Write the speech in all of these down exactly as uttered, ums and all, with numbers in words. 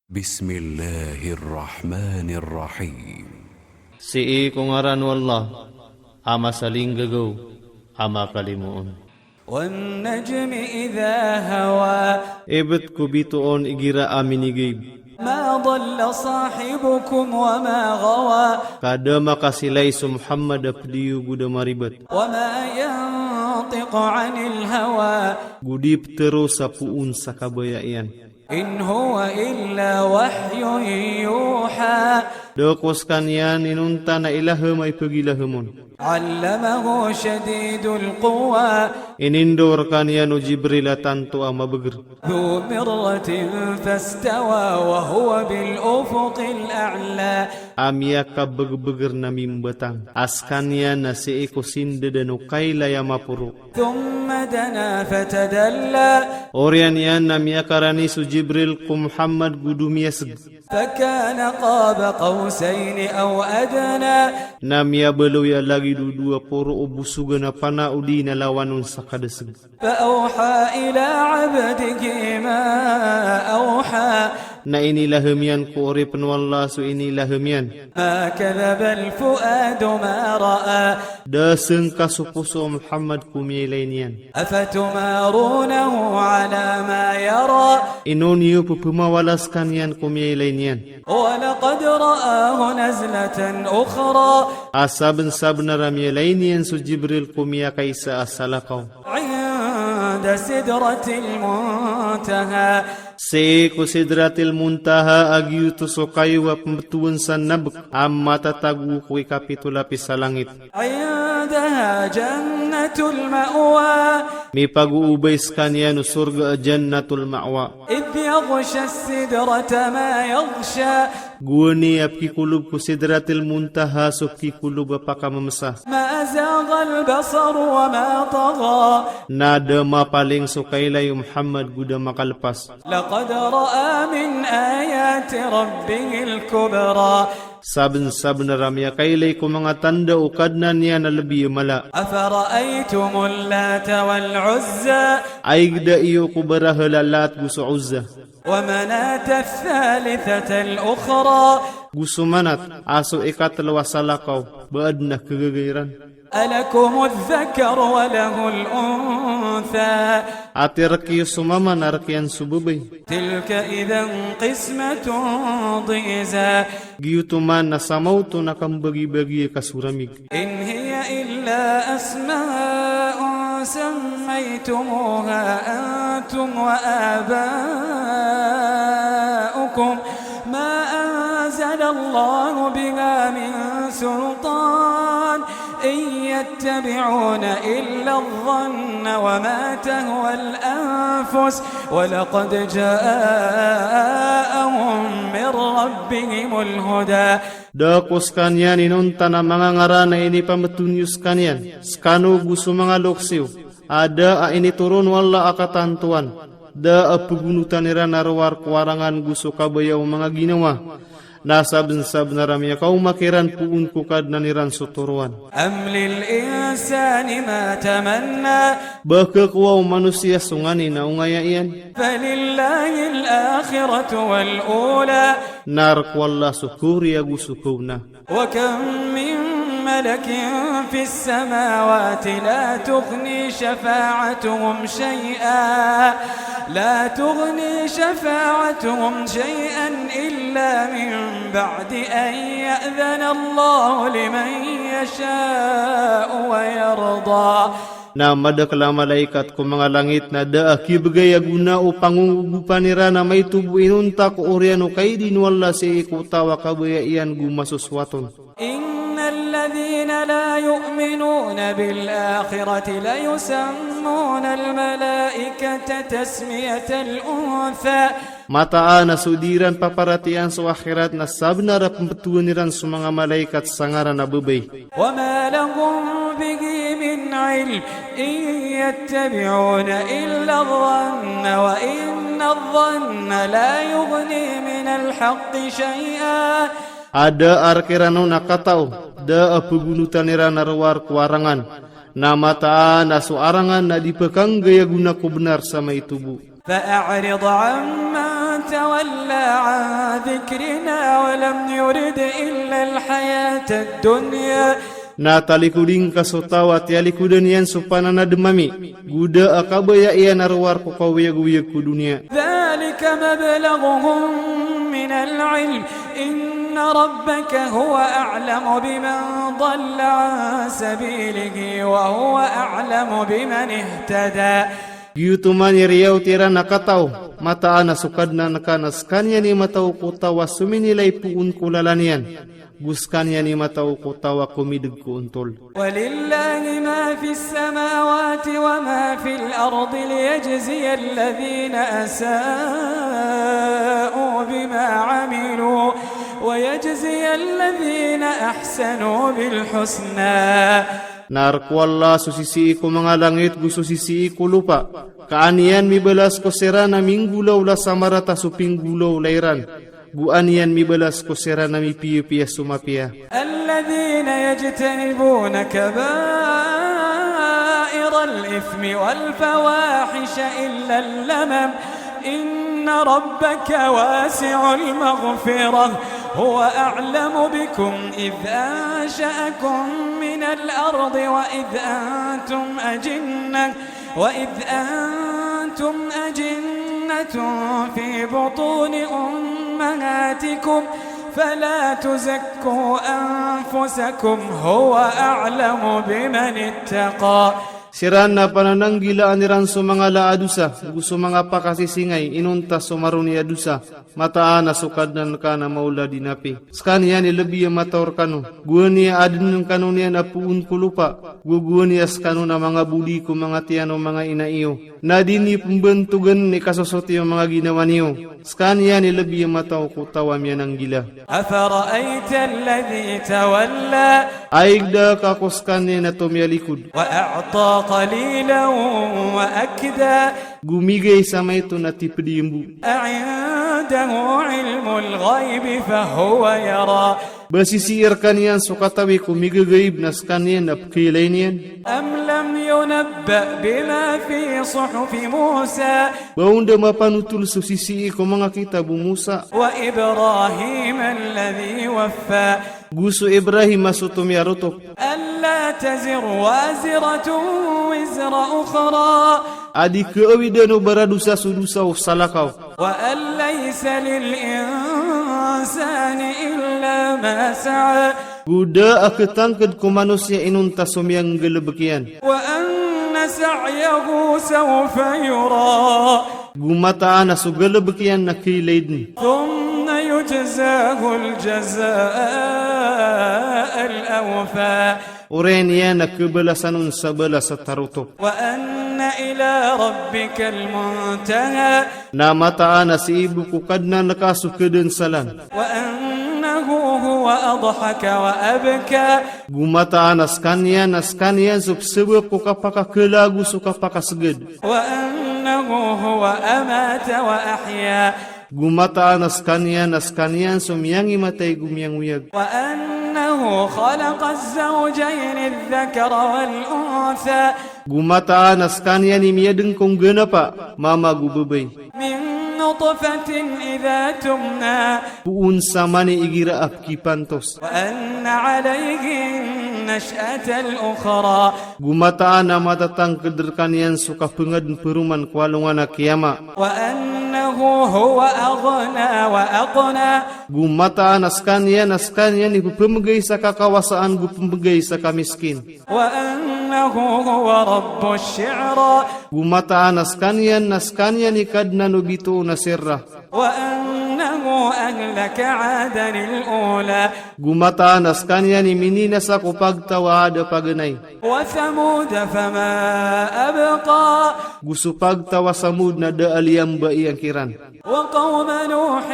Bismillahirrahmanirrahim. Sii ko ngaran o Allah, a masalinggagaw, a makalimoon. Wan najmi idha hawa. Ibt ko bitoon igira a minigayb. Ma dalla sahibukum wa ma ghawa. Ka da makasilay so Muhammad a pd iyo go da maribat. Wa ma yantiqu anil hawa. Go di ptero sa poon sa kabaya iyan. In huwa illa wahyun yuha. Da ko skaniyan inonta na ilaham a ipagilaham on. Allamahu shadidul quwa. Inindao rkaniyan o Jibril a tanto a mabagr. Dhu mirratin fastawa wa huwa bil ufuqil a'la. A miyakabagbagr na mimbatang. A skaniyan na sii ko sindadan o kailay a maporo. Thumma dana fatadalla. Oriyan iyan na miyakarani so Jibril ko Muhammad go domiyasg. Fakana qaba qawsayni aw adna. Na miyabaloy a lagid o dowa poro o bosogan a pana odi na lawan on sa kadasg. Fa awha ila abdihi ma awha. Na inilaham iyan ko oripn o Allah so inilaham iyan. Ma kadhabal fuadu ma ra'a. Da sngka so poso o Muhammad ko miyailay niyan. Afatumarunahu ala ma yara. Ino niyo pphamawala skaniyan ko miyailay niyan. Wa laqad ra'ahu nazlatan ukhra. A sabnsabnar a miyailay niyan so Jibril ko miyakaisa a salakaw. Inda sidratil muntaha. Sii ko Sidratil Muntaha a giyoto so kayo a pmbtowan sa nabk a matatago ko ikapito lapis a langit. Indaha jannatul ma'wa. Mipagoobay skaniyan o sorga a Jannatul Ma'wa. Idh yaghsha sidrata ma yaghsha. Gowani a pkikolob ko Sidratil Muntaha so pkikolob a pakamamsa. Ma zaghal basaru wa ma tagha. Na da mapaling so kailay o Muhammad go da makalpas. Laqad ra'a min ayati rabbihil kubra. Sabnsabnar a miyakailay ko manga tanda o Kadnan iyan a lbi a mala. Afara'aytumul Lata wal Uzza. Ay gda iyo ko barahal a Lat go so Uzza. Wa Manata ath-thalithata al-ukhra. Go so Manat a so ikatlo a salakaw, ba adn a kagaga iran. Alakumudh dhakaru wa lahul untha. Ati rk iyo so mama na rk iyan so babay. Tilka idhan qismatun dhiza. Giyoto man na samaoto na kambagibagi a kasoramig. In hiya illa asma'un sammaytumuha antum wa aba'ukum ma anzalallahu biha min sultan. In yattabi'una illa adh-dhanna wa ma tahwal anfus, wa laqad ja'ahum min rabbihimul huda. Da ko skaniyan inonta na manga ngaran a inipamboto niyo skaniyan, skano go so manga loks iyo, a da a initoron o Allah a katantowan. Da a pgonotan iran a rowar ko arangan go so kabaya o manga ginawa. Na sabnsabnar a miyakaoma kiran poon ko Kadnan iran so toroan. Am lil insani ma tamanna. Ba khakowa o manosiya so nganin a ongaya iyan. Falillahil akhiratu wal ula. Na rk o Allah so khaoriya go so khaona. Wa kam min malakin fis samawati la tughni shafa'atuhum shay'a, la tughni shafa'atuhum shay'an illa min ba'di an ya'dhana Allahu liman yasha'u wa yarda. Na madakl a malaikat ko manga langit na da a kibgay a gona o pangongogopan iran a maito bo inonta ko oriyan o kaidin o Allah sii ko taw a kabaya iyan go masosowat on. Innal ladhina la yu'minuna bil akhirati la yusammunal malaikata tasmiyatal untha. Mataan a so di iran paparatiyayaan so akhirat na sabnar a pmbtowan iran so manga malaikat sa ngaran a babay. Wa ma lahum bihi min ilm, in yattabi'una illa adh-dhanna wa inna adh-dhanna la yughni minal haqqi shay'a. A da a rk iran on a katao, da a pgonotan iran a rowar ko arangan. Na mataan a so arangan na di pkhanggay a gona ko bnar sa maito bo. Fa'a'rid amman tawalla an ذكرنا ولم يرد إلا الحياة الدنيا. Na talikodi ngka so taw a tiyalikodan iyan so pananadem ami, go da a kabaya iyan a rowar ko kaoyagoyag ko doniya. ذلك مبلغهم من العلم إن ربك هو أعلم بمن ضل عن سبيله وهو أعلم بمن اهتدى. Giyoto man i riyaot iran a kataw, mataan a so Kadnan ka na sekaniyan i mataw ko taw a sominilay poon ko lalan iyan, go sekaniyan i mataw ko taw a komideg ko ontol. ولله ما في السماوات وما في الأرض ليجزي الذين أساءوا بما عملوا ويجزي الذين أحسنوا بالحسنى. Na rk o Allah so sisii ko manga langit go so sisii ko lopa, ka an iyan mibalas ko siran a minggolawla sa marata so pinggolawla iran, go an iyan mibalas ko siran a mipiyapiya so mapiya. الذين يجتنبون كبائر الإثم والفواحش إلا اللمم إن ربك واسع المغفرة هو أعلم بكم إذ أنشأكم من الأرض وإذ أنتم أجنة وإذ أنتم أجنة في بطون أمهاتكم فلا تزكوا أنفسكم هو أعلم بمن اتقى. Siran na panananggilaan iran so manga ala a dosa, go so manga pakasisingay inonta so maroni a dosa, mataan a so Kadnan ka na maolad i napi. Sekaniyan i lebi a mataw rkano, gowani a aden kano niyan a poon ko lopa, go gowani a sekano na manga bodi ko manga tiyan o manga ina iyo, na di niyo pembantogen i kasosoti o manga ginawa niyo. Sekaniyan i lebi a mataw ko taw a miyananggila. أفرأيت الذي تولى. Aya ig da ka ko sekaniyan a tomiyalikod. وأعطى قليلا وأكدى. Go migay sa maito na tiped i mbo. أعنده علم الغيب فهو يرى. Ba sisii rkaniyan so katawi ko migagaib na sekaniyan a pekailay niyan. أم لم ينبأ بما في صحف موسى. Ba o da mapanotol so sisii ko manga kitab o Musa. وإبراهيم الذي وفى. Go so Ibrahim a so tomiyarotop. ألا تزر وازرة وزر أخرى. A di keawidan o baradosa so dosa o salakaw. وأن ليس للإنسان إلا ما سعى. Go da a ketangked ko manosiya inonta so miyanggalebek iyan. وأن سعيه سوف يرى. Go mataan a so galebek iyan na kailay den. ثم يجزاه الجزاء الأوفى. Oriyan iyan a kebalasan on sa balas a tarotop. وأن إلى ربك المنتهى. Na mataan a sii bo ko Kadnan ka so kedensalan. وأنه هو أضحك وأبكى. Go mataan a sekaniyan, a sekaniyan so pesebab ko kapakakela go so kapakaseged. وأنه هو أمات وأحيا. Go mataan a sekaniyan, a sekaniyan so miyangimatay go miyangoyag. وأنه خلق الزوجين الذكر والأنثى. Go mataan a sekaniyan i miyadeng ko nggenapa, mama go babay. من نطفة إذا تمنى. Poon sa mani igira a pekipantos. وأن عليه النشأة الأخرى. Go mataan a matatangked rkaniyan so kapengaden peroman ko alongan a kiyama. وأنه هو أغنى وأقنى. Go mataan a sekaniyan, a sekaniyan i pepemegay sa kakawasaan go pemegay sa kamiskin. وأنه هو رب الشعرى. Go mataan a sekaniyan, a sekaniyan i Kadnan o bitoon a sirra. وأنه أهلك عادا الأولى. Go mataan a sekaniyan i mininasa ko pagtaw a Ad a paganay. وثمود فما أبقى. Go so pagtaw a Samud na da a liyambai angkiran. وقوم نوح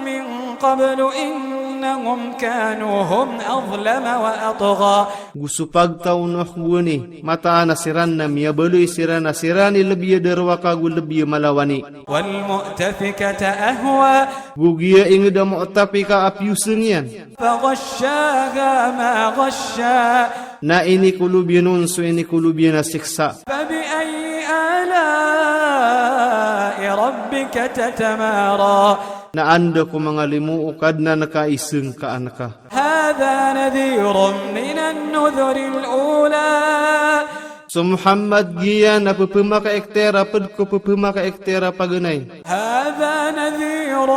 من قبل إنهم كانوا هم أظلم وأطغى. Go so pagtaw o Nuh gowani, mataan a siran na miyabaloy siran a siran i lebi a darowaka go lebi a malawani. والمؤتفكة أهوى. Go giya inged a mu'tafika a piyoseng iyan. فغشاها ما غشى. Na inikolob iyan on so inikolob iyan a siksa. فبأي آلاء ربك تتمارى. Na anda ko manga limo o Kadnan ka i sangkaan ka. هذا نذير من النذر الأولى. So Muhammad, giya na pphamaikhtiyar a pd ko pphamaikhtiyar a paganay. هذا نذير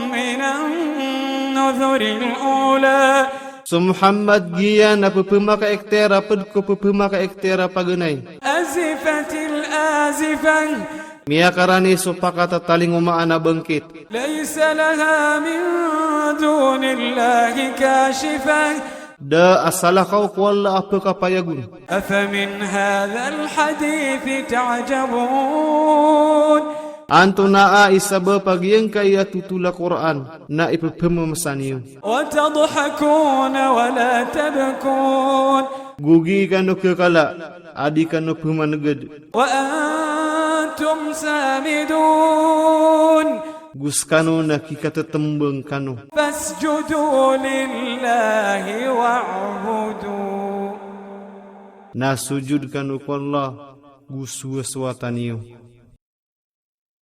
من النذر الأولى. So Muhammad, giya na pphamaikhtiyar a pd ko pphamaikhtiyar a paganay. أزفت الآزفة. Miyakarani so pakatatalingoma a bangkit. ليس لها من دون الله كاشفة. Da a salakaw ko Allah a pkhapayagon. أفمن هذا الحديث تعجبون. Antonaa i sabap a giyangkaya thotol a Qur'an na ipphmamasa niyo. وتضحكون ولا تبكون. Go gii kano khakala a di kano pmanagad. وأنتم سامدون. Go skano na khikathtmbang kano. فاسجدوا لله واعبدوا. Na sojod kano ko Allah, go sowasowata niyo.